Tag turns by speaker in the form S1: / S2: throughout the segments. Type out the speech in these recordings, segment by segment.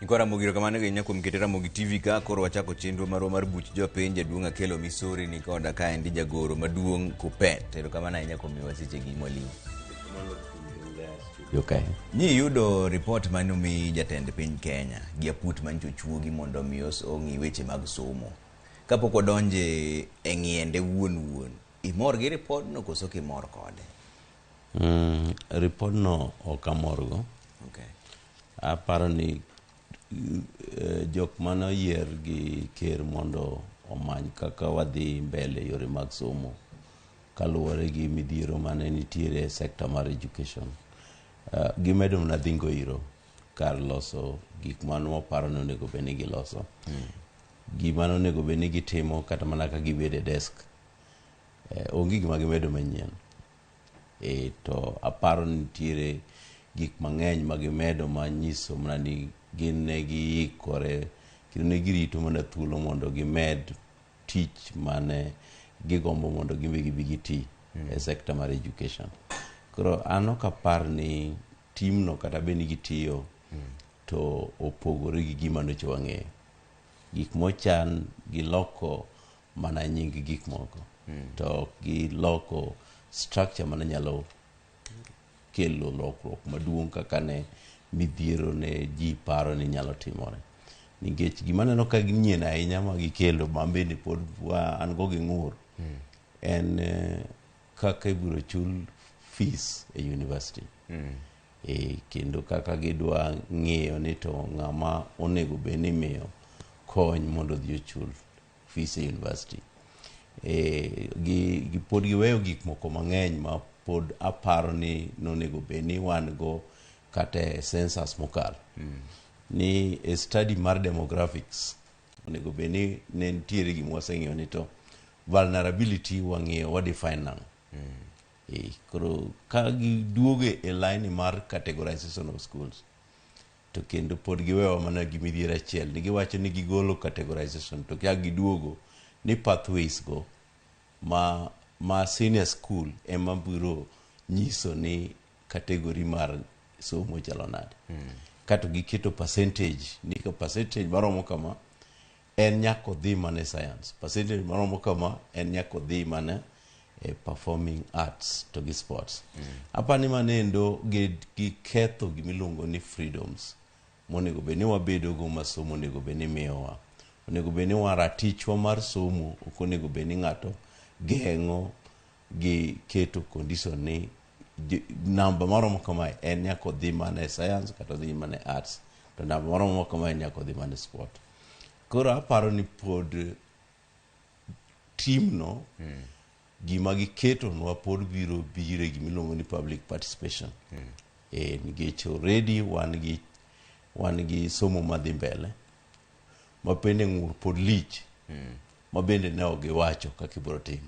S1: Nyikwa Ramogi, erokamano ahinya kuom keto Ramogi TV ka. Koro wachako chenro marwa mar buch jopiny. Jaduong' Akelo Misori ni koda kaendi, jagoro maduong' Kupet. Erokamano ahinya kuom miyowa sechegi, mwalimu.
S2: Okay.
S1: Nyi yudo ripot mane omi jatend piny Kenya gi aput manyicho ochuogi mondo omi ong'i weche mag somo. Kapok wadonje e ng'iende wuon wuon, imor gi ripodno koso kimor kode?
S2: Ripodno ok amorgo. Aparo ni jok mane oyier gi ker mondo omany kaka wadhi mbele yore mag somo kaluwore gi midhiero mane nitiere e sector mar education. Gimedo mana dhingo iro kar loso gik mane waparo ni onego bed ni giloso. Gima nonego bed ni gitimo kata mana ka gibedo e desk, onge gima gimedo manyien. To aparo ni nitiere gik mang'eny ma gimedo manyiso mana ni gin ne giikore kendo ne girito mana thuolo mondo gimed tich mane gigombo mondo gimbe gibi giti e sector mar education. Koro an ok apar ni timno kata bed ni gitiyo to opogore gi gima nyocha wang'eyo. Gik mochan giloko mana nying gik moko to ok giloko structure mane nyalo kelo lokruok maduong' kaka ne midhiero ne ji paro ni nyalo timore. Nikech gima aneno ka nyien ahinya ma gikelo ma bende pod an go gi ng'ur en kaka ibiro chul fees e university. Kendo kaka gidwa ng'iyo ni to ng'ama onego bed ni imiyo kony mondo odhi ochul fees e university. Gi pod giweyo gik moko mang'eny ma pod aparo ni nonego bed ni wan go kata e census mokalo. Ni e study mar demographics onego bed ni ne nitiere gima waseng'iyo ni to vulnerability wang'iyo wa define nang'o. Koro ka giduogo e line mar categorization of schools to kendo pod giwewa mana gi midhiero achiel ni giwacho ni gigolo categorization to ka giduogo ni pathways go ma senior school ema biro nyiso ni category mar somo chalo nade. Kato giketo percentage ni ka percentage maromo kama en nyaka odhi mana e science, percentage maromo kama en nyaka odhi mana e performing arts to gi sports. Apani manendo giketho gimiluongo ni freedoms monego bed ni wabedo go ma somo onego bed ni miyowa. Onego bed ni ratichwa mar somo ok onego bed ni ng'ato geng'o gi keto condition ni namba maromo kamae en nyaka odhi mana e science kata odhi mana e arts to namba maromo kamae en nyaka odhi mana e sport. Koro aparo ni pod timno gima giketonwa pod biro biro e gimiluongo ni public participation. Nikech already wan gi somo madhi mbele ma bende ng'ur pod lich ma bende ne ok giwacho kaka ibiro tim.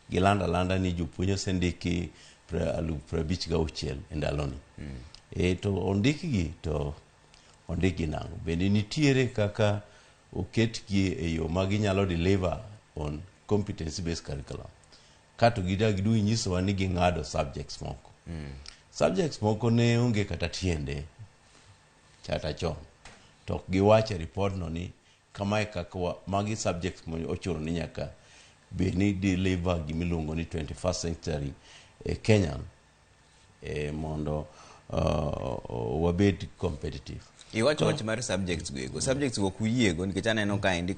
S2: Gilando alanda ni jopuonj osendiki 56,000 e ndaloni. To ondikgi to ondikgi nang'o? Bende nitiere kaka oketgi e yo ma ginyalo deliver on competency based curriculum. Kato giduogo nyisowa ni ging'ado subjects moko. Subjects moko ne onge kata tiende kata chon. To ok giwacho e report no ni kamae kaka magi subjects mochuno ni nyaka bed ni deliver gimiluongo ni 21st century Kenyan mondo wabed competitive.
S1: Iwacho wach mar subjects go eko. Subjects go ok uyiego nikech aneno kaendi